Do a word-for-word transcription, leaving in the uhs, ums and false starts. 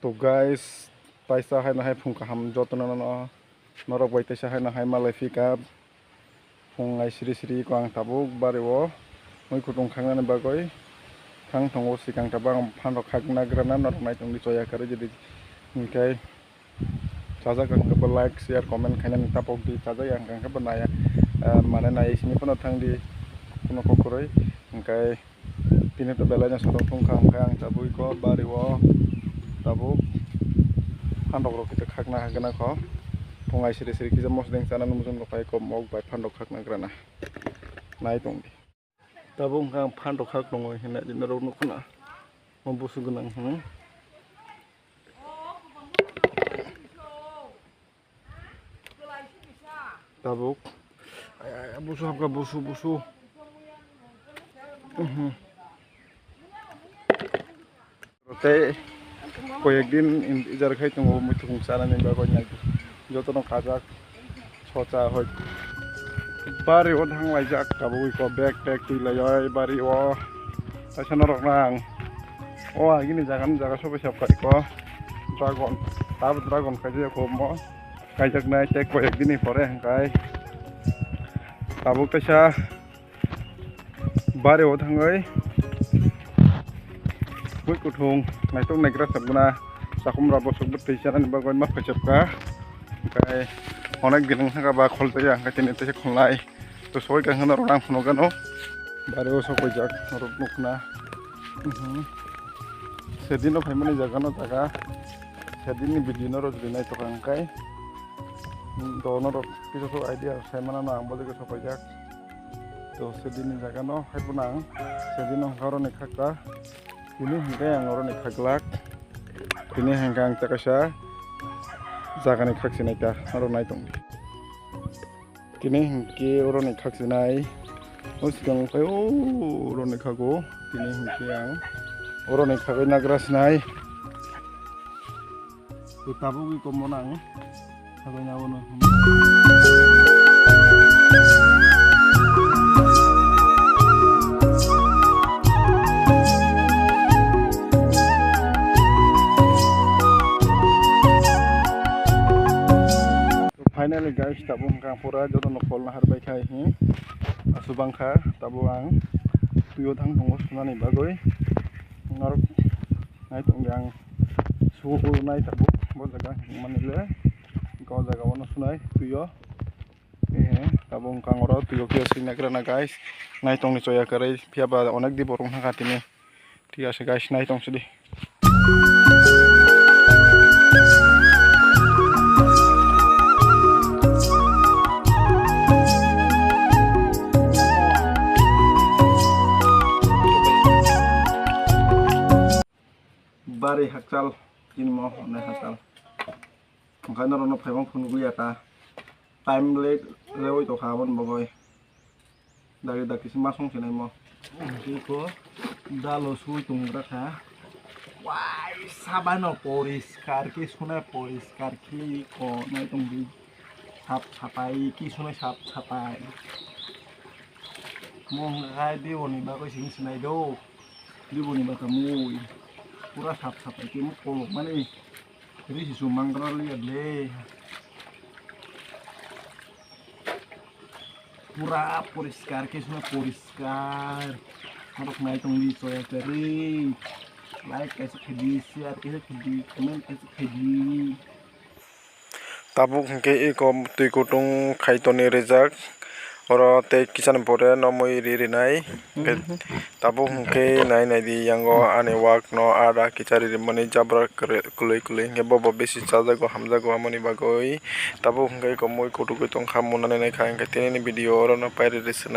To guys, taisa haino hai phung kaham jotono no, norok bai taisa haino hai malai phika. Phung ai siri siri ko ang tabuk bari o mui kutung khangnani bagwi thang tongo, sikang tabuk ang phan rok khakna grana norok nai tongdi choya kwrwi jodi hinkhe chajak ang khe bo like, share, comment khainani tapok di, chajak ang khe bo naya, ah, mane nai simi phano thang di, kuno kok kwrwi hinkhe. Tini to belai no sotong tong kha, hwnkhe ang tabuk iko bari o tabuk phan rok rok kisa khakna hagana kho. Phung ai siri siri kisa mosodeng chana nung mujung rok pai kok mok bai phan rok khakna grana. Nai tong di. Tabuk hwnkhe ang phan rok khak tongo hinwi norok nukho na. Mo busu gwnang hwn. Tabuk. Ay, ay, busu hapkha, busu, busu. Mhm. Tei koyek din in-, injar khai tongo, muitu kung chanani bagwi nai. Jotono kajak, socha hoi. Bari o thang laijak, tabuk iko bag, bag twi lai oi, bari o. Kaisa norok nang. O agini jaga ni jaga sobai sab kai ko. Dragon. Tab dragon kaisa ko mo. Kaijaknai tei koyek bini pore hwnkhe. Tabuk kaisa bari o thangwi. Bui kuthung naitok naigra sabguna. Sakum rabo sok bwtwi chanani bagwi ma phaisapka. Hwnkhe onek din wngkha ba khol twi ang khe tini tei kholnai. To soi kang hwnwi rw nang phunukgano. Bari o sok paijak norok nukna. Mhm. Sedino phaimani jagano jaga. Sedini video no rw jodi naitokha hwnkhe. Hmm, to norok kisa sok idea sai manano ang bo jaga sok paijak. To sedini jagano hai phano ang sedino hwnkhe oroni khakha. Tini hwnkhe ang oroni khaglak. Tini hwnkhe ang tei kaisa jagani khakchinaikha norok naitongdi. Tini hinkhe oroni khakchinai. O swkang khe o oroni khago. Tini hinkhe ang oroni khagwi nagra sinai. To tabuk wi komo nang. Khagwi nago no. Finally guys, tabuk hwnkha ang pura jotono kolna harbai khai hi. Aswk bangkha, tabuk ang twi o thang tongo sunani bagwi. Norok nai tongdi ang sugo nai tabuk bo jaga hwnmani le. O jaga o no sunai twi o. Eh, tabuk hwnkha ang oro twi o khe swi nagra na guys. Nai tongni choya kwrwi phiya ba onek di borok wngkha tini. Thik ase guys, nai tong sidi. Bari hakchal, tini mo hwnwi hakchal. Hwnkhe norokno phaimang phunugwi ya ta. Time le rewi tongkha aboni bagwi. Dagi dagi se ma song se naimo. Hwnkhe iko dalo sui tongra kha. Wai sabano poriskar khe suna poriskar khe iko nai tongdi. Sap sapai khe suna sap sapai. Mo hwnkha khai diboni bagwi sing sinai do. Diboni bata mui. Pura sap sapai khe mo kolok mani. Risi su mangra liya le. Pura poriskar khe suna poriskar. Norok nai tongdi choya kwrwi. Like kaisa khaidi, share kaisa khaidi, comment kaisa khaidi. Tabuk hwnkhe eko twi kutung khai tonwi rijak. Oro tei kisa ni pore no mui ri rinai. Tabuk hwnkhe nai nai di yango ani wak no ada kisa ri rimani jabra kwrwi kwlwi kwlwi hwnkhe bobo bisi chajago hamjago amoni bagwi. Tabuk hwnkhe eko mui kutukwi tongkha munani naikha hwnkhe tini ni video oro no pairi ri swnai.